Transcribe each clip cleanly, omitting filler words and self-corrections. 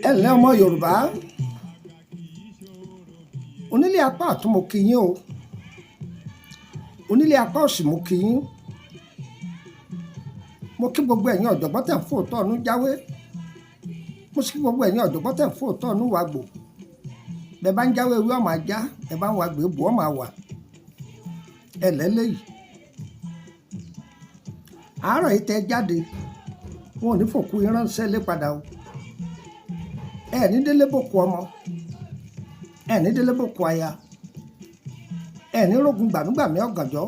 Ẹ ǹlẹ́ ọmọ Yorùbá, onílé apá ọ̀tún, mo kí yín o. Onílé apá òsì, mo kí yín. Mo kí gbogbo ẹ̀yin ọ̀jọ̀gbọ́n tẹ̀ ń fòótọ́ ọ̀nù jáwé. Mo sì kí gbogbo ẹ̀yin ọ̀jọ̀gbọ́n tẹ̀ ń fòótọ́ ọ̀nù wàgbò. Bẹ́ẹ̀ bá ń jáwé, ewé ọmọ ajá. Bẹ́ẹ̀ bá ń wàgbé, bù ọmọ àwà. Ẹ lẹ́lẹ́yìí àárọ̀ yìí tẹ́ jáde, wọn ò ní fòkú yín ránṣẹ́ lé padà o. Ẹ ní délé bòkú ọmọ, ẹ ní délé bòkú aya, ẹ ní rógun gbàmígbàmí ọ̀gànjọ́.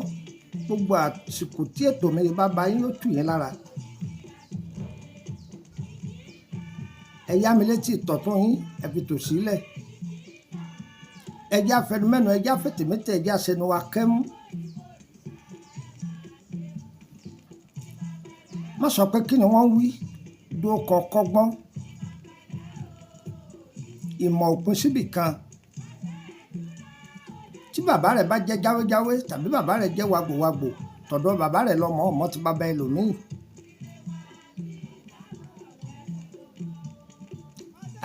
Gbogbo àsìkò tí ètò mi bá ba yín, yóò tù yín lára. Ẹ yá mi létí ìtọ̀tún yín, ẹ fi tò sílẹ̀. Ẹ jẹ́ afẹnumẹ́nu, ẹ jẹ́ afẹ̀tẹ̀mẹ́tẹ̀, ẹ jẹ́ aṣẹnu wa kẹ́mú. Má sọ pé kí ni wọ́n wí, dúró kọ kọ́gbọ́n. Ìmọ̀ òpin síbì kan. Tí bàbá rẹ̀ bá jẹ́ jáwéjáwé tàbí bàbá rẹ̀ jẹ́ wàgbòwàgbò, tọ̀dọ̀ bàbá rẹ̀ lọ́mọ ọmọ ti bàbá ẹlòmíì.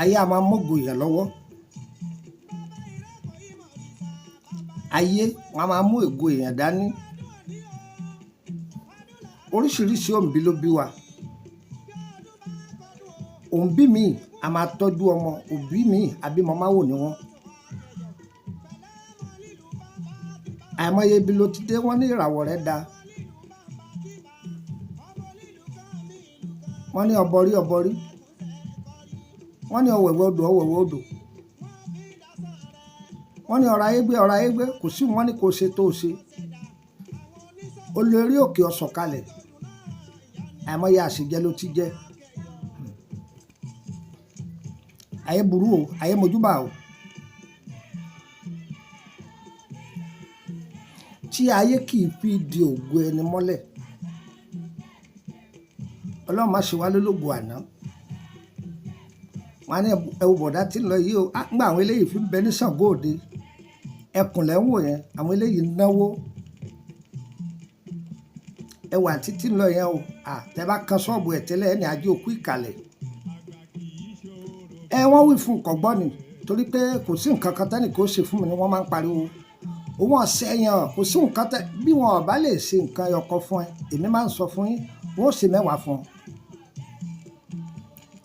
Ayé a máa mógo èèyàn lọ́wọ́. Ayé wọn a máa mú ègo èèyàn dání. Oríṣiríṣi òǹbí ló bí wa. Òǹbí míì a máa tọ́jú ọmọ, òbí míì abímọ máwò ni wọ́n. Àìmọye ibi ló ti dé, wọ́n ní ìràwọ̀ rẹ̀ da. Wọ́n ní ọbọrí ọbọrí. Wọ́n ní ọ̀wẹ̀wẹ̀ odò ọ̀wẹ̀wẹ̀ odò. Wọ́n ní ọ̀rọ̀ ayé gbé ọ̀rọ̀ ayé gbé, kò sí wọ́n ní kò ṣe tó ṣe. O lè rí òkè ọ̀sọ̀ kalẹ̀. Àìmọye àṣejẹ ló ti jẹ. Ayé burú o, ayé mojúbà o. Tí ayé kì í fi di ògo ẹni mọ́lẹ̀. Ọlọ́run má ṣe wá lólógo àná. Wọ́n á ní ẹ wo bọ̀dá tí ń lọ yìí o. Nígbà àwọn eléyìí fi ń bẹ ní Ṣàngó Òde. Ẹkùn lẹ́ ń wò yẹn, àwọn eléyìí ń náwó. Ẹwà títí ń lọ yẹn o. Tẹ bá kan ṣọ́ọ̀bù ẹ̀ tẹ́lẹ̀, ẹni ajé òkú ìkàlẹ̀. Ẹ wọ́n wí fún kọ̀gbọ́n ni, torí pé kò sí nǹkan kan tẹ́nì kó ṣe fún mi ni wọ́n máa ń pariwo. Òun ọ̀sẹ̀ yẹn, kò sí nǹkan tẹ́ bí wọn ò bá lè ṣe nǹkan ẹyọkan fún ẹ, èmi máa ń sọ fún yín, wọ́n ó ṣe mẹ́wàá fún ọ.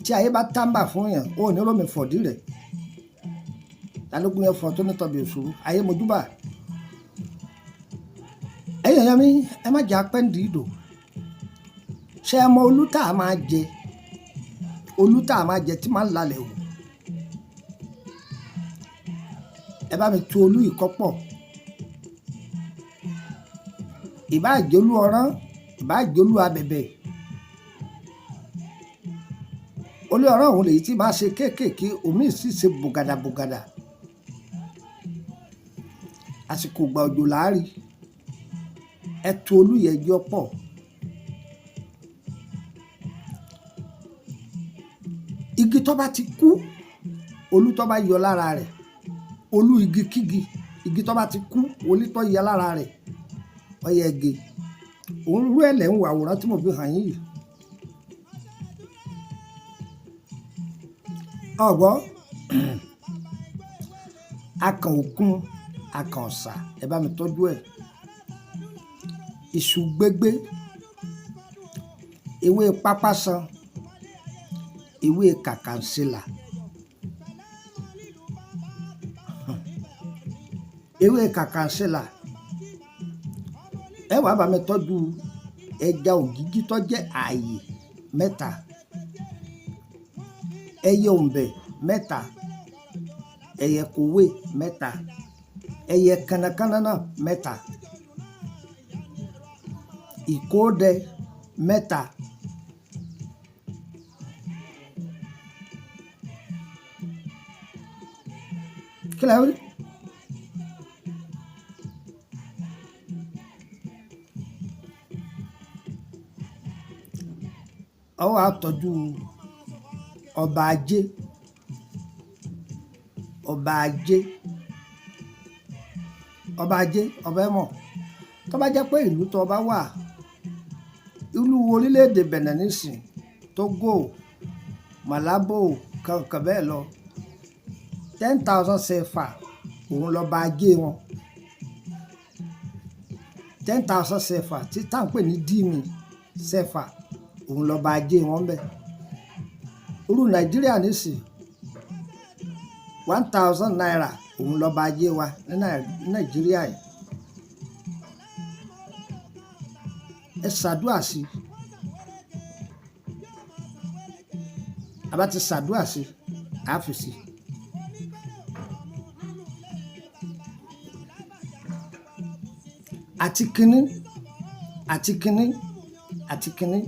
Tí ayé bá tàǹbà fún yàn, ó ní rómi fọ̀dí rẹ̀. Ta ló gún yẹn fún ọ tó ní tọbi òṣòro? Ayé mojúbà. Ẹ̀yin èèyàn mi, ẹ má jẹ́ apẹ́ǹdì ìdò. Ṣé ẹ mọ olú tá a máa jẹ? Olú tá a máa jẹ tí máa ń lalẹ̀ wò. Ẹ bá mi tu olú ìkọ́pọ̀. Ìbá jẹ́ olú ọ̀rán, ìbá jẹ́ olú abẹ̀bẹ̀. Olú ọ̀rán òun lèyí tí máa ṣe kéékèèké, òmíì sì ṣe bùgàdà bùgàdà. Àsìkò ìgbà òjò là á rí. Ẹ tu olú yẹn jọ pọ̀. Igi tó bá ti kú, olú tó bá yọ lára rẹ̀, olú igi kígi, igi tó bá ti kú, olú tó yọ lára rẹ̀, ó yẹ gé. Òun rú ẹ̀ lẹ́ ń wo àwòrán tí mo fi hàn yín yìí. Ọ̀gbọ́n, akàn òkun, akàn ọ̀sà, ẹ bá mi tọ́jú ẹ̀. Iṣu gbégbé, ewé pápásan, ewé kàkàǹṣelà. Ewé kàkàǹṣelà. Ẹ wá bá mi tọ́jú ẹja ògìgí tó jẹ́ ààyè mẹ́ta. Ẹyẹ òǹbẹ̀ mẹ́ta. Ẹyẹ kòwé mẹ́ta. Ẹyẹ kànnàkànnà náà mẹ́ta. Ìkódẹ mẹ́ta. Kí lẹ rí? Ọ wá tọ́jú ọba ajé. Ọba ajé. Ọba ajé, ọba ẹ̀mọ̀. Tó bá jẹ́ pé ìlú tó bá wà, ìlú orílẹ̀-èdè Benin nísìn, Togo, Malabo, Kankan bẹ́ẹ̀ lọ, 10,000 CFA òun lọ́ba ajé wọn. 10,000 CFA tí tá à ń pè ní 10,000 CFA, òun lọ́ba ajé wọn bẹ́ẹ̀. Irú Nàìjíríà nísìn, ₦1,000 òun lọ́ba ajé wa ní Nàìjíríà yìí. Ẹ ṣàdúà sí i. A bá ti ṣàdúà sí i, a fi sí i. Àti kínní, àti kínní, àti kínní.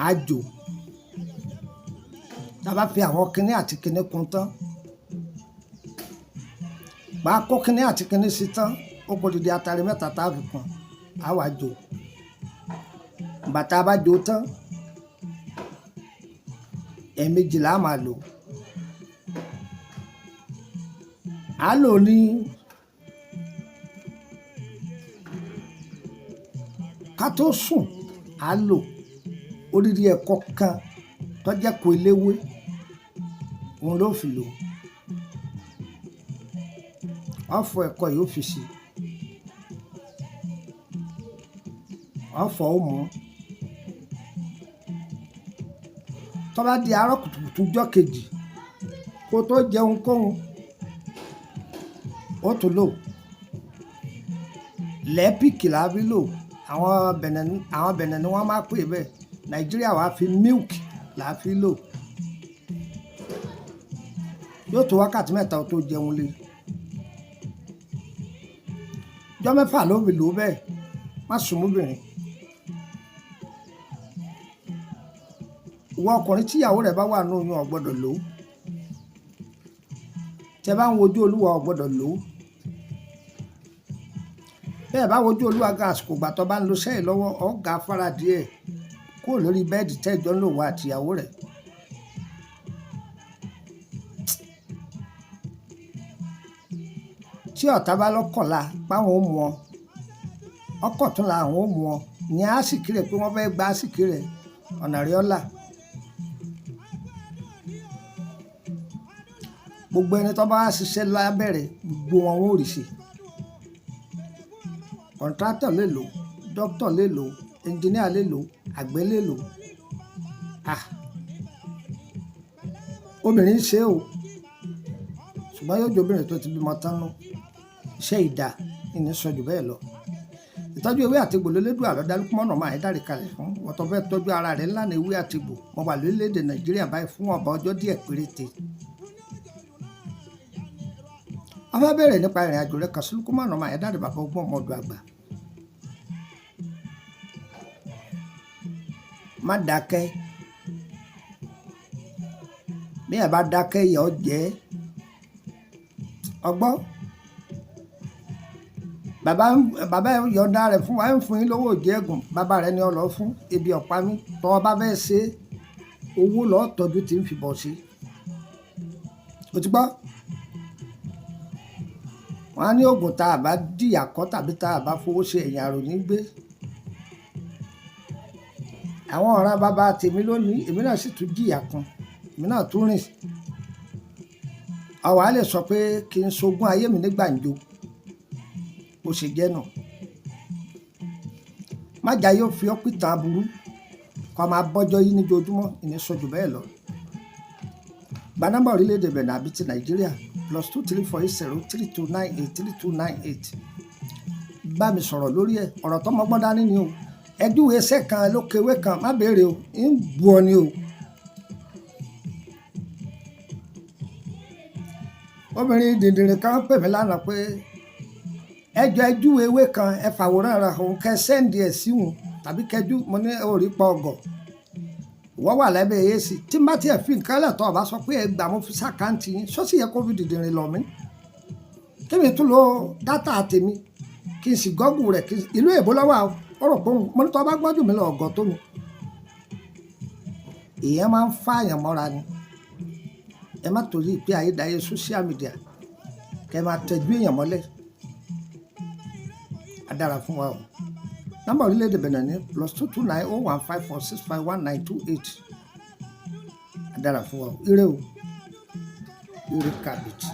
Àjò. Tá a bá fi àwọn kínní àti kínní kún tán, bá a kó kínní àti kínní sí tán, ó kó didi atare mẹ́ta tá a fi kún, á wá jó. Ìgbà tá a bá jó tán, ẹ̀ẹ̀mejì la máa lò. A lò ní ká tó sùn, a lò odidi ẹ̀kọ kan tó jẹ́ kó eléwé, òun ló fi lò. Ó fọ ẹ̀kọ yìí ó fi sí. Ó fọ ó mú. Tó bá di àárọ̀ kùtùkùtù ọjọ́ kejì, kó tó jẹun kóhun, ó tún lò. Lẹ́pìkì la fi lò. Àwọn Benin ni wọ́n máa ń pè bẹ́ẹ̀. Nàìjíríà wá fi milk la fi lò. Yóò tó wákàtí mẹ́ta ó tó jẹun lé. Ọjọ́ mẹ́fà ló fi lò bẹ́ẹ̀. Má sùn mọ́bìnrin. Ìwọ ọkùnrin tí ìyàwó rẹ bá wà nínú oyún, ò gbọdọ̀ lò. Tí ẹ bá ń wojú Olúwa, ò gbọdọ̀ lò. Bẹ́ẹ̀ bá wojú Olúwa gan, àsìkò ìgbà tó bá ń lo iṣẹ́ yìí lọ́wọ́, ó ga fara díẹ̀ kúrò lórí bẹ́ẹ̀dì tẹ́jọ́ ń lò wá àti ìyàwó rẹ̀. Tí ọ̀tá bá lọ́kànlá páwọn ó mú ọ, ọkọ̀túnla àwọn ó mú ọ, ní àsìkí rẹ̀ pé wọ́n fẹ́ gba àsìkí rẹ̀, ọ̀nà rẹ̀ ó là. Gbogbo ẹni tó bá wá ṣiṣẹ́ lábẹ́rẹ̀, gbogbo wọn ó rí sí. Kọ̀ǹtrátọ̀ lè lò, dókítà lè lò, ẹnginíà lè lò, àgbẹ̀ lè lò. Ah! Obìnrin ń ṣe o, ṣùgbọ́n yóò jẹ́ obìnrin tó ti bímọ tán nú. Iṣẹ́ ìdá ìní sọ jù bẹ́ẹ̀ lọ. Ìtọ́jú ewé àti egbò lólédùà ló dá Lúkúmọ̀nà máa ń dárí kalẹ̀ fún. Wọ́n tó fẹ́ tọ́jú ara rẹ̀ ńlá ní ewé àti egbò. Mo wà lórílẹ̀ èdè Nàìjíríà báyìí fún ọba ọjọ́ díẹ̀ péréte. A fẹ́ bẹ̀rẹ̀ nípa ìrìn àjò rẹ̀ kan sí Lúkúmọ̀nà máa ń dárí bàbá ọgbọ́n ọmọ ọdọ̀ àgbà. Má dákẹ́. Bí ẹ bá dákẹ́, ìyà ó jẹ ẹ́. Ọgbọ́n. Bàbá, bàbá yọ̀ǹda rẹ̀ fún wa, ń fún yín lówó ìjẹ́gun. Bàbá rẹ̀ ni ọ lọ fún ebi ọ̀pá mi. Tọ́ ọ bá fẹ́ ṣe owó lọ́ tọ́jú tí ń fi bọ̀ sí. O ti gbọ́? Wọ́n á ní òògùn tá a bá dìyà kọ́ tàbí tá a bá fowó ṣe ẹ̀yìn àròyìn gbé. Àwọn ọ̀ràn bàbá tèmi lónìí, èmi náà sì tún jìyà kan, èmi náà tún rìn. Àwa lè sọ pé kí n sogún ayé mi ní gbàǹjo. Bó ṣe jẹ́ nù. Má jà yóò fi ọ́ pìtàn aburú. Kó máa bọ́jọ́ yìí ní ojoojúmọ́, ìní sọ jù bẹ́ẹ̀ lọ. Gba nọ́mbà orílẹ̀-èdè Benin àbí ti Nàìjíríà +234 80 3298 3298. Bá mi sọ̀rọ̀ lórí ẹ̀, ọ̀rọ̀ tó mọ́gbọ́n dání ni o. Ẹ júwe iṣẹ́ kan lókèwé kan, má béèrè o, ń bu ọ ni o. Obìnrin dìndìnrìn kan pè mí lánàá pé ẹ jọ ẹ júwe ewé kan, ẹ fàwòrán rẹ̀ òun kẹ sẹ́ǹdì ẹ̀ sí òun tàbí kẹjú. Mo ní orí pa ọgọ̀. Ìwọ wà lábẹ́ AC. Tí n bá tí ẹ fi nǹkan lẹ̀ tó bá sọ pé ẹ gbà mo fi sàkáǹtì yín, ṣó sì yẹ kó fi dìndìnrìn lọ̀ mí. Kí mi tún lo data tèmi kí n sì gọ́gùn rẹ̀ kí ìlú èbó lọ́wọ́ ó rò pé òun mo ní tó bá gbọ́jú mi lọ ọ̀gọ́ tó mi. Èèyàn máa ń fà èèyàn mọ́ra ni. Ẹ má torí pé ayédáyé social media kẹ́ máa tẹjú èèyàn mọ́lẹ̀. Á dára fún wa o. Nọ́mbà orílẹ̀-èdè Benin ní +229 01 54 65 19 28. Á dára fún wa o. Ire o, ire kàbìtì.